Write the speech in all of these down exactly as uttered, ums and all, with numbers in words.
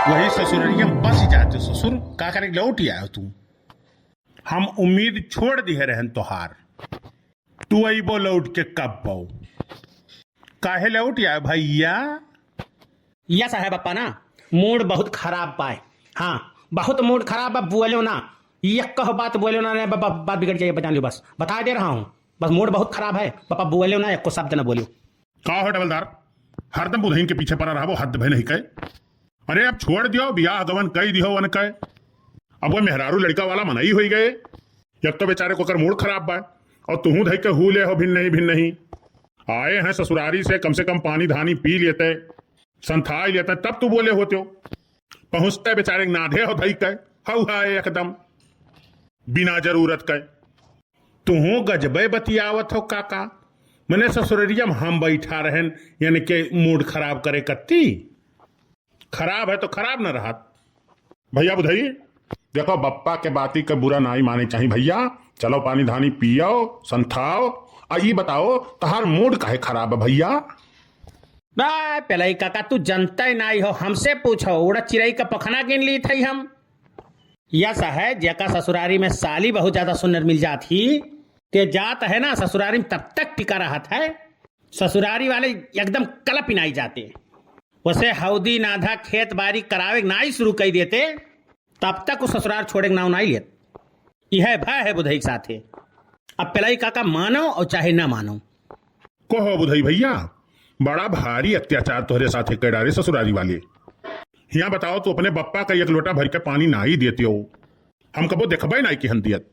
वही ससुररिया में बस जाते ससुर, का करे लौट आयो तू? हम उम्मीद छोड़ दिहे रहन तोहार, तू अइबो लौट के कब पाओ? काहे लौट आयो भैया? या साहेब अपा ना, मूड बहुत खराब बा। हाँ, बहुत मूड खराब बा, बोलो ना। यक्को बात बोलो ना, नहीं, ब-, ब-, बात बिगड़ जाई, बता लियो बस। बता दे रहा हूँ, बस मूड बहुत खराब है, पापा बोलो ना, यक्को शब्द ना बोलो। का हो डबलदार, हरदम बुधइन के पीछे पड़ा रहबो, हद भय नहीं कहे। अरे अब छोड़ दियो, बियाह गवन कई दियो वन कहे। अब वो मेहरारू लड़का वाला मनई होई गए, एक तो बेचारे को कर मूड खराब बा, और तुहू धई के हू ले हो भिन नहीं, भिन नहीं। आए हैं ससुरारी से, कम से कम पानी धानी पी लेते, संथाई लेते, तब तू बोले होते हो। पहुँचते बेचारे के नाधे हो धई के, हऊ है एकदम बिना जरूरत के। तुहू गजबे बतियावत हो काका, मने ससुररिया में हम बैठा रहन, यानी के मूड खराब करे कत्ती। खराब है तो खराब न रहत। भैया बुधई, देखो बप्पा के बाती के बुरा नाई माने चाही भैया। चलो पानी धानी पियो, संथाओ, आ ई बताओ तहार मूड काहे खराब है भैया? बा, पेलई काका, तू जनते नाई हो, हमसे पूछो, उड़ा चिरई का पखना गिन ली थई हम। यस है, जेका ससुरारी में साली बहुत ज्यादा सुन्नर मिल जात ही, ते जात है ना ससुरारी में तब तक टिका रहत है। ससुरारी वाले एकदम कलप ही नाई जाते। उसे हौदी नाधा खेत बारी करावे के नाई शुरू कई देते, तब तक वो ससुरार छोड़े के नाव नाई लेत। यह भय है बुधई के साथे। अब पेलई काका मानो और चाहे ना मानो। कहो बुधई भैया, बड़ा भारी अत्याचार तोहरे साथे कर डारे ससुरारी वाले। हियाँ बताओ, तू अपने बप्पा का एक लोटा भर के पानी नाई देते हो, हम कबो देखबे नाई कि हम दियत।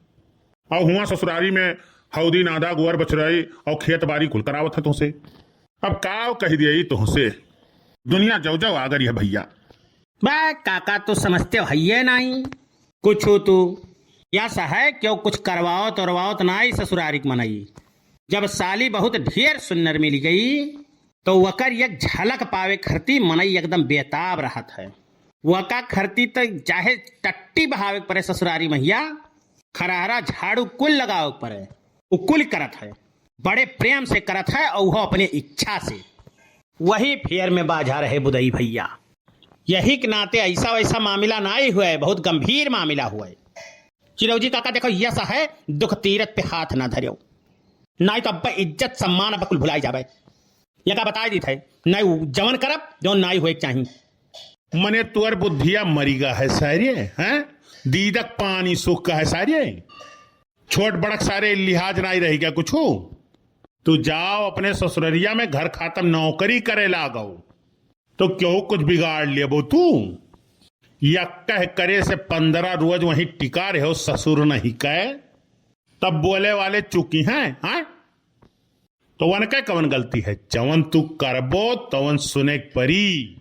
और हुआ ससुरारी में हौदी नादा गुअर बछरई और खेत बारी कुल करावत है तुमसे। अब काव कह दिए तुमसे, दुनिया जौ जौ आगर है भैया। बा काका, तू समझते हो है ये नाई कुछ हो तू। या सहे क्यों कुछ करवाओ तो रवाओ तो नाई ससुरारी के मनई। जब साली बहुत ढेर सुन्नर मिल गई, तो वकर एक झलक पावे खरती मनई एकदम बेताब रहत है। वका खरती तो चाहे टट्टी बहावे के पड़े ससुरारी महिया, खरहरा झाड़ू कुल लगावे के पड़े, उ कुल करत है, बड़े प्रेम से करत है और वो अपने इच्छा से। वही फेर में बाझा रहे बुधई भैया। यही के नाते ऐसा वैसा मामला नाई हुए, बहुत गंभीर मामला हुए। चिरौजी काका देखो, यस है, दुख तीरथ पे हाथ ना धर्यो, नाई तो अब्बा इज्जत सम्मान अब कुल भुलाई जावे। यका बताई दी थे, नाई उ जवन करब, जवन नाई होए के चाही। मने तोर बुद्धिया मरी गा है सारे, हैं? दीदक पानी सूख गा है सारे। छोट बड़क सारे लिहाज नाई रही गया कुछ। तू जाओ अपने ससुररिया में घर खातम नौकरी करे लागो, तो क्यों कुछ बिगाड़ लेबो तू? या कह करे से पंद्रह रोज वहीं टिका रहे हो ससुर नहीं कहे, तब बोले वाले चुकी हैं, हैं? तो वनके कवन गलती है? जवन तू करबो तवन सुने के परी।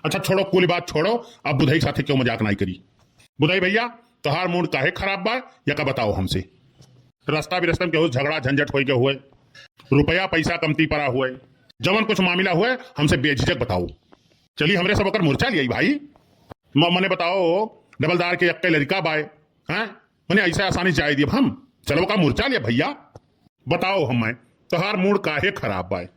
अच्छा छोड़ो, कुल बात छोड़ो, अब बुधई साथे क्यों मजाक नाई करी। बुधई भैया, तोहार मूड काहे खराब बा, या का बताओ हमसे। रास्ता बिरस्ता में केहू झगड़ा झंझट होई के हुए, रुपया पैसा कमती पड़ा हुए, जवन कुछ मामला हुए, हमसे बेझिझक बताओ। चली हमरे सब ओकर मुर्चा लियाई भाई। म-, मने बताओ, डबलदार के यक्के लड़का बाय, हैं? मने ऐसा आसानी जाए दिए हम? चलो का मुर्चा लिया भैया, बताओ हमें, तोहार मूड काहे खराब बाय?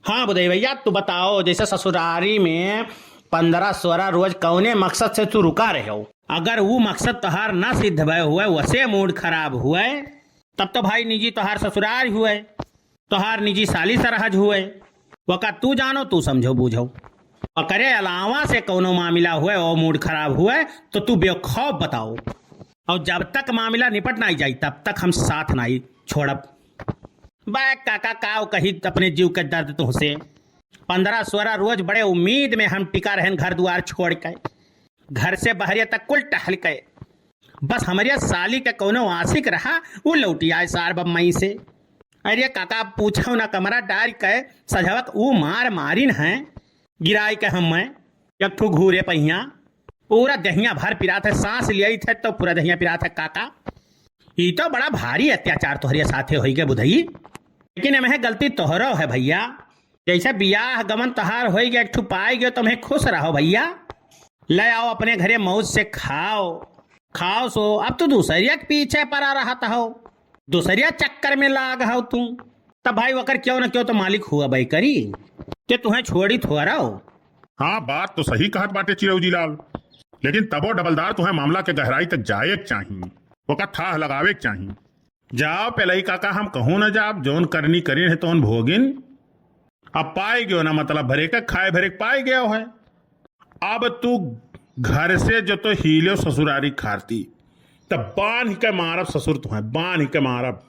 हाँ बुधई भैया, तू बताओ, जैसे ससुरारी में पंद्रह सोरह रोज कौने मकसद से तू रुका रहे हो? अगर वो मकसद तोहार ना सिद्ध भय हुए, वसे मूड खराब हुए, तब तो भाई निजी तोहार ससुरार हुए, तोहार निजी साली सरहज हुए, वका तू जानो, तू समझो बूझो। ओकरे अलावा से कौनो मामला हुए और मूड खराब हुए, तो तू बेखौफ बताओ। और जब तक मामला निपट नाई जाई, तब तक हम साथ नाई छोड़ब। बा काका, काव कही अपने जीव के दर्द तुहसे। पंद्रह सोरह रोज बड़े उम्मीद में हम टिका रहन घर दुआर छोड़ के, घर से बहरिया तक कुल टहल के। बस हमरे साली के कौनो आशिक रहा, उ लौटी आए सार बम्मई से। अरे काका, पूछो ना, कमरा डार के सझवक उ मार मारिन है, गिराई के हम मैं एक ठो घूरे पहिया, पूरा दहिया भर पिरात है, सांस लियाई थे तो पूरा दहिया पिरात है काका। ई तो बड़ा भारी अत्याचार तोहरे साथे होई गए बुधई, लेकिन एमे गलती तोहरो है भैया। जैसे बियाह गमन तोहार होई गए, एक ठो पाई गयो, तुम्हें खुश रहो भैया, ले आओ अपने घरे मौज से खाओ, खाओ सो। अब तू दूसरिया के पीछे पड़ा रहत हो, दूसरिया चक्कर में लाग हो तू। तब भाई ओकर क्यों न क्यों तो मालिक हुआ भाई करी, ते तुहें छोड़ी थोड़ा हो। हाँ, बात तो सही कहत बाटे चिरौजी लाल, लेकिन तबो डबलदार तुहें मामला के गहराई तक जाए के चाही, ओका थाह लगावे के चाही। जाओ पेलई काका, हम कहूँ न जाब, जौन करनी करिन है तौन भोगिन। अब पाए गयो ना, मतलब भरे का खाए भरे के पाए गयो है। अब तू घर से जो तो हील्यो ससुरारी खारती, तब बांध के मारब ससुर तुहें, बांध के मारब।